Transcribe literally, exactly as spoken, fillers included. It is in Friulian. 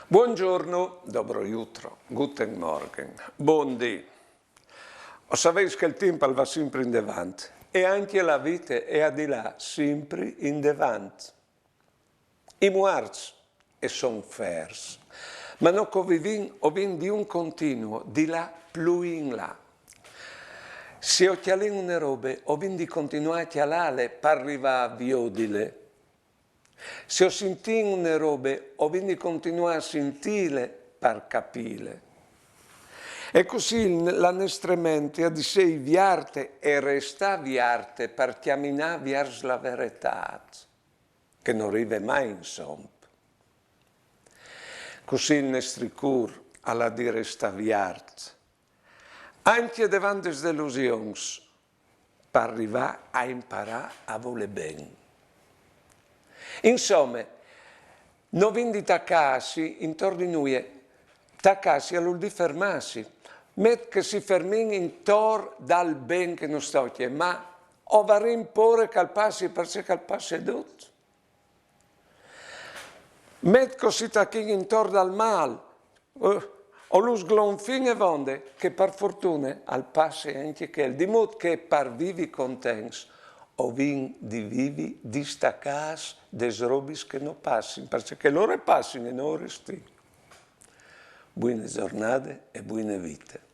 Buongiorno, dobro jutro, guten Morgen, bundì. O saveis che il timp al va simpri indevant, e ancje la vite e à di lâ simpri indevant. I muarts e son fers, ma nô che o vivìn o vin di un continuo di lâ plui in là. Se o cjalìn une robe, o vin di continuâ a cjalâle par rivâ a viodile. Se o sintìn une robe, o vin di continuâ a sintîle par capîle. E cussì il, la nestre ment e à di sei viarte e restâ viarte par cjaminâ viers la veretât, che no rive mai insom. Cussì il nestri cûr al à di restâ viart, ancje devant des delusions, par rivâ a imparâ a volê ben. Insome, no vin di tacâsi intor di nuie. Tacâsi al vûl dî fermâsi. Met che si fermìn intor dal ben che nus tocje, ma o varìn pôre che al passi, parcè che al passe dut. Met che o si tachìn intor dal mâl, eh, o lu sglonfìn e vonde, che par fortune al passe ancje chel, di mût che par vivi contents o vin di vivi distacâts des robis che no passin, parcè che lôr a passin e nô o restìn. Buine zornade e buine vite.